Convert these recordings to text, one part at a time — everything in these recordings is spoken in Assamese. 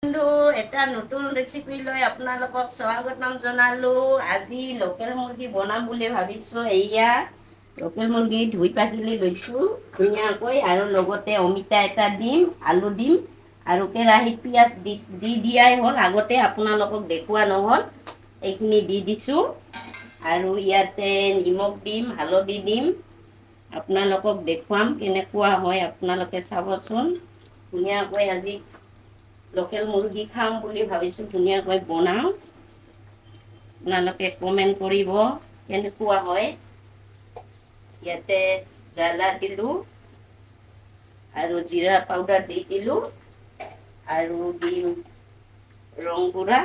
বন্ধু, এটা নতুন ৰেচিপি লৈ আপোনালোকক স্বাগতম জনালোঁ। আজি লোকেল মুৰ্গী বনাম বুলি ভাবিছোঁ। এয়া লোকেল মুৰ্গী ধুই পাখিলি লৈছোঁ ধুনীয়াকৈ আৰু লগতে অমিতা এটা দিম, আলু দিম আৰু কেৰাহীত পিঁয়াজ দি দি দিয়াই হ'ল, আগতে আপোনালোকক দেখুওৱা নহ'ল। এইখিনি দি দিছোঁ আৰু ইয়াতে নিমখ দিম, হালধি দিম। আপোনালোকক দেখুৱাম কেনেকুৱা হয়, আপোনালোকে চাবচোন। ধুনীয়াকৈ আজি লোকেল মুৰ্গী খাম বুলি ভাবিছোঁ, ধুনীয়াকৈ বনাওঁ। আপোনালোকে কমেণ্ট কৰিব কেনেকুৱা হয়। ইয়াতে জ্বালা দিলোঁ আৰু জিৰা পাউডাৰ দি দিলোঁ আৰু দিম ৰং গুড়া,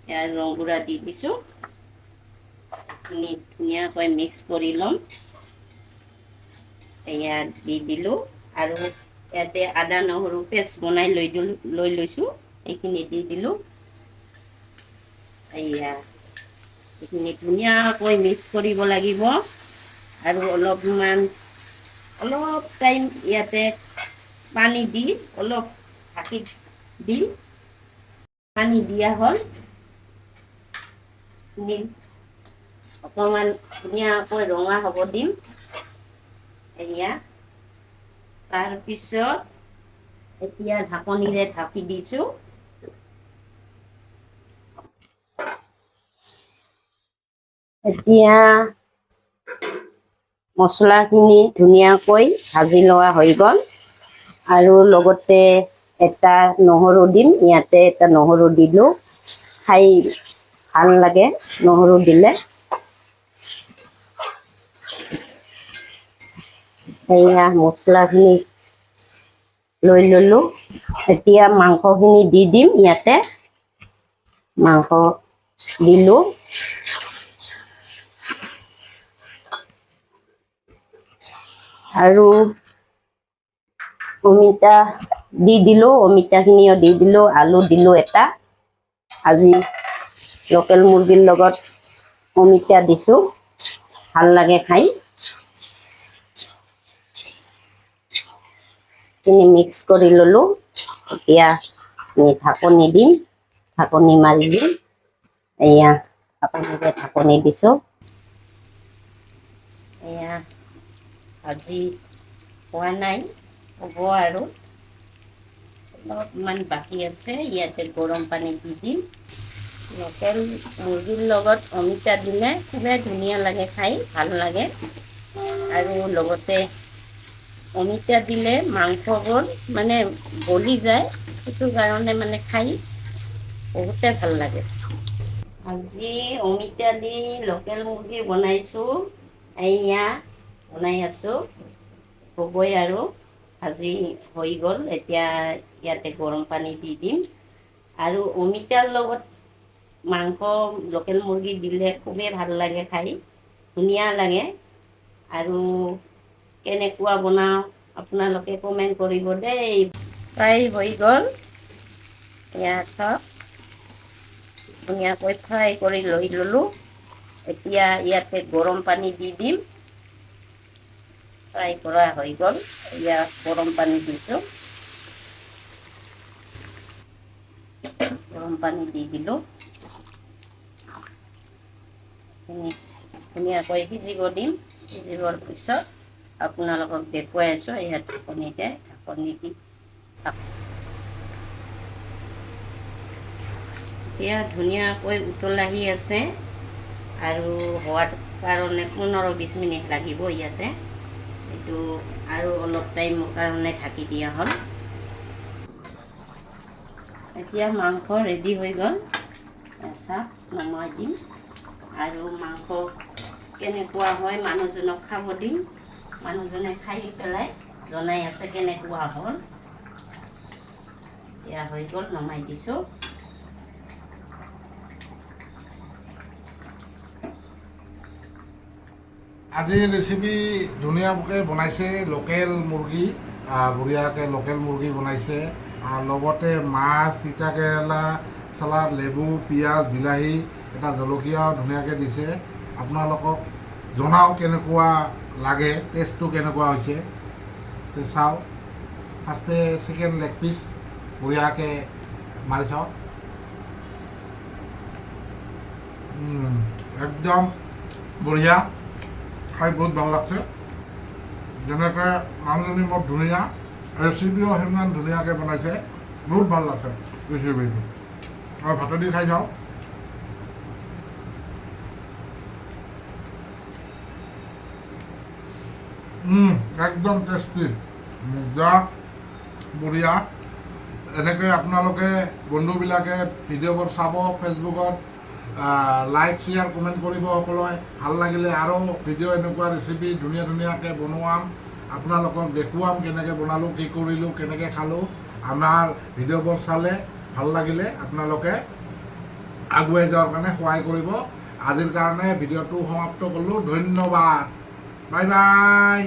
ইয়াৰ ৰং গুড়া দি দিছোঁ। ধুনীয়াকৈ মিক্স কৰি ল'ম। ইয়াত দি দিলোঁ আৰু ইয়াতে আদা নহৰু পেষ্ট বনাই লৈ দিলোঁ, লৈ লৈছোঁ, এইখিনি দি দিলোঁ। এয়া এইখিনি ধুনীয়াকৈ মিক্স কৰিব লাগিব আৰু অলপমান অলপ টাইম ইয়াতে পানী দি অলপ ঢাকি দিম। পানী দিয়া হ'ল, অকণমান ধুনীয়াকৈ ৰঙা হ'ব দিম। এয়া তাৰপিছত এতিয়া ঢাকনিৰে ঢাকি দিছোঁ। এতিয়া মছলাখিনি ধুনীয়াকৈ ভাজি লোৱা হৈ গ'ল আৰু লগতে এটা নহৰু দিম। ইয়াতে এটা নহৰু দিলোঁ, খাই ভাল লাগে নহৰু দিলে। এয়া মছলাখিনি লৈ ল'লোঁ। এতিয়া মাংসখিনি দি দিম। ইয়াতে মাংস দিলোঁ আৰু অমিতা দি দিলোঁ, অমিতাখিনিও দি দিলোঁ, আলু দিলোঁ এটা। আজি লোকেল মুৰ্গীৰ লগত অমিতা দিছোঁ, ভাল লাগে খাই। খিনি মিক্স কৰি ল'লোঁ। এতিয়া ঢাকনি দিম, ঢাকনি মাৰি দিম। এয়া ঢাকনিৰে ঢাকনি দিছোঁ। এয়া ভাজি হোৱা নাই, হ'ব আৰু অলপমান বাকী আছে। ইয়াতে গৰম পানী দি দিম। লোকেল মুৰ্গীৰ লগত অমিতা দিলে খুবেই ধুনীয়া লাগে খাই, ভাল লাগে। আৰু লগতে অমিতা দিলে মাংসবোৰ মানে গলি যায়, সেইটো কাৰণে মানে খাই বহুতে ভাল লাগে। আজি অমিতা দি লোকেল মুৰ্গী বনাইছোঁ। এয়া বনাই আছোঁ, হ'বই আৰু, ভাজি হৈ গ'ল। এতিয়া ইয়াতে গৰম পানী দি দিম। আৰু অমিতাৰ লগত মাংস লোকেল মুৰ্গী দিলে খুবেই ভাল লাগে খাই, ধুনীয়া লাগে। আৰু কেনেকুৱা বনাওঁ আপোনালোকে কমেণ্ট কৰিব দেই। ফ্ৰাই হৈ গ'ল। এয়া চাওক, ধুনীয়াকৈ ফ্ৰাই কৰি লৈ ল'লোঁ। এতিয়া ইয়াতে গৰম পানী দি দিম। ফ্ৰাই কৰা হৈ গ'ল, ইয়াত গৰম পানী দিছোঁ। গৰম পানী দি দিলোঁ। ধুনীয়াকৈ সিজিব দিম। সিজিবৰ পিছত আপোনালোকক দেখুৱাই আছোঁ। ইয়াত ঢাকনিতে ঢাকনি দি এতিয়া ধুনীয়াকৈ উতলাহি আছে আৰু হোৱাৰ কাৰণে 15-20 মিনিট লাগিব। ইয়াতে এইটো আৰু অলপ টাইমৰ কাৰণে ঢাকি দিয়া হ'ল। এতিয়া মাংস ৰেডি হৈ গ'ল। চাওক, নমাই দিম আৰু মাংস কেনেকুৱা হয় মানুহজনক খাব দিম। মানুহজনে খাই পেলাই জনাই আছে কেনেকুৱা হ'ল। এতিয়া হৈ গ'ল, নমাই দিছোঁ। আজি ৰেচিপি ধুনীয়াকৈ বনাইছে, লোকেল মুৰ্গী, বঢ়িয়াকৈ লোকেল মুৰ্গী বনাইছে আৰু লগতে মাছ, তিতা কেৰেলা, চালাড, লেবু, পিঁয়াজ, বিলাহী, এটা জলকীয়াও ধুনীয়াকৈ দিছে। আপোনালোকক জনাওঁ কেনেকুৱা লাগে, টেষ্টটো কেনেকুৱা হৈছে। চাওঁ, ফাৰ্ষ্টে চিকেন লেগ পিচ বঢ়িয়াকৈ মাৰি চাওঁ। একদম বঢ়িয়া, খাই বহুত ভাল লাগছে। যেনেকৈ মানুহজনী বৰ ধুনীয়া, ৰেচিপিও সিমান ধুনীয়াকৈ বনাইছে, বহুত ভাল লাগছে ৰেচিপিটো। আৰু ভাতেদি খাই যাওঁ। একদম টেষ্টি, মজা, বঢ়িয়া। এনেকৈ আপোনালোকে বন্ধুবিলাকে ভিডিঅ'বোৰ চাব, ফেচবুকত লাইক, শ্বেয়াৰ, কমেণ্ট কৰিব সকলোৱে। ভাল লাগিলে আৰু ভিডিঅ' এনেকুৱা ৰেচিপি ধুনীয়া ধুনীয়াকৈ বনোৱাম, আপোনালোকক দেখুৱাম কেনেকৈ বনালোঁ, কি কৰিলোঁ, কেনেকৈ খালোঁ। আমাৰ ভিডিঅ'বোৰ চালে ভাল লাগিলে আপোনালোকে আগুৱাই যোৱাৰ কাৰণে সহায় কৰিব। আজিৰ কাৰণে ভিডিঅ'টো সমাপ্ত কৰিলোঁ। ধন্যবাদ, বাই বাই।